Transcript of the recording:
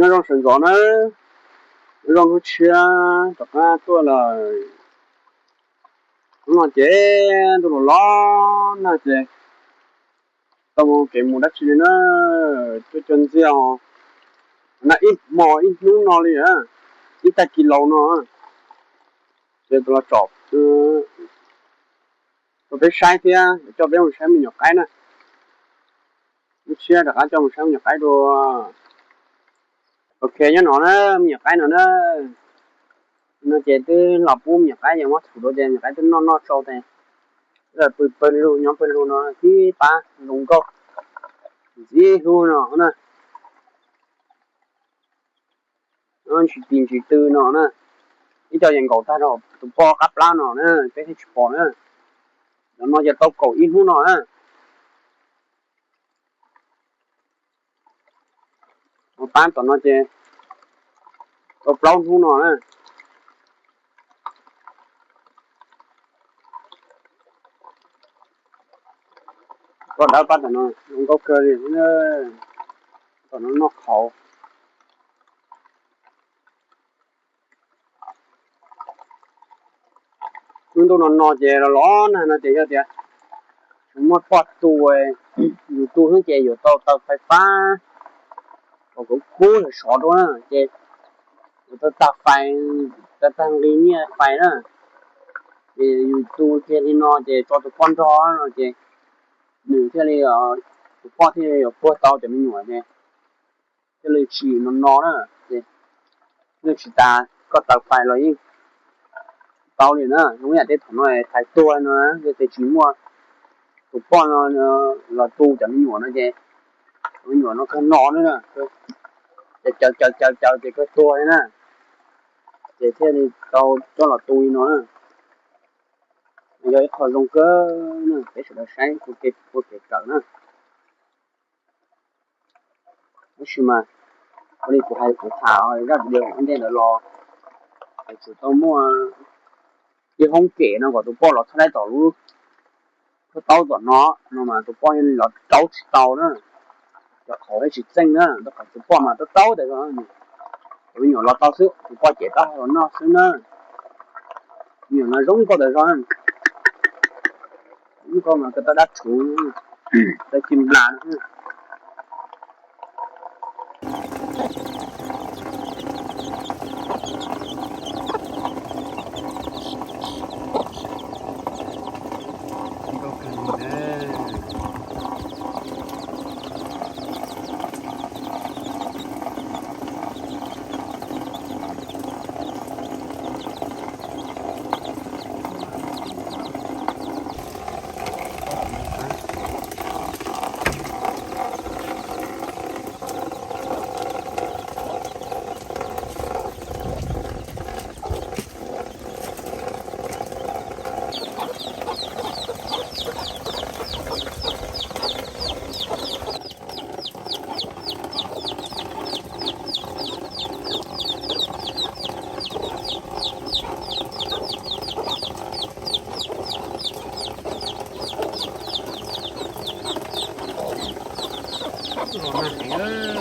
Nyob zoo sawv ntxov na, nyob zoo hnub tshiab rov qab tuaj lawm. Hnub no ces ntuj los los nag ces tau kev mus dab tsi li na, tuaj cog ntxiab os. Na ib hmo ib hnub no li, ib tag kis laus no, ces los tsom rau peb saib thiab coj peb mus saib me nyuam qaib na. Hnub tshiab rov qab coj mus saib me nyuam qaib dua. Ok, nyob no na, me nyuam qaib no na. No ces twb los pub me nyuam qaib, ces muab thum dua ces me nyuam qaib twb noj noj tsau tes. Pw pawg lug nyob pawg lug no tib pab zoo nkauj ntxim hlub no na. Ntsis tis ntsis tw no na, ib co yeej nkaum tag rau tus poj qab plab no na, peb thiaj tsis pom na. Cov no ces tau kaum ib hnub no na. Tus pab tom no ces tau plaub hnub no na. Poj dawb pab tom no zoo nkauj kawg li, tom no noj qhauv. Lub ntuj no no ces los los nag no ces yog tias tsis muaj poj tu, yus tu xwb ces yuav tau taws fais fab kom kub kub sov sov dua na, ces yuav tau tag fais, tag tag nqi nyiaj fais na. Ces yus tu kiag li no ces tso tus poj nrog no ces nws thiaj li, tus poj thiaj li yuav puag tau cov me nyuam ces thiaj li tsis no no na. Ces yeej tsis tas, koj taws fais los yeej tau li na. Zoo ib yam tej thaum no thais tuag no, yog tias tsis muaj tus poj no los tu cov me nyuam no ces cov me nyuam no kawg no na, ces caws caws caws caws ces kawg tuag li na. Ces thiaj li tau coj los tu li no na. Yog ib qho zoo kawg na, peb sawv daws saib ua kev kawm na. Tab sis mas ua li kuv hais, kuv tham zaj video ua ntej ntawd los, es kuv tau muaj ib hoob kem no kom tus poj los txhab laib tom lub phuaj taub tom no, no mas tus poj los raub tsis tau na. Cov qhauv thiaj tsis txeej na, rau qhov tus poj mas taub taub tas zog, tus me nyuam los tau xwb, tus poj ces tab los noj xwb na. Me nyuam no zoo nkauj tas zog, zoo nkauj mas koj tab dab rhuv, tab ci nplas no. Los nag heev,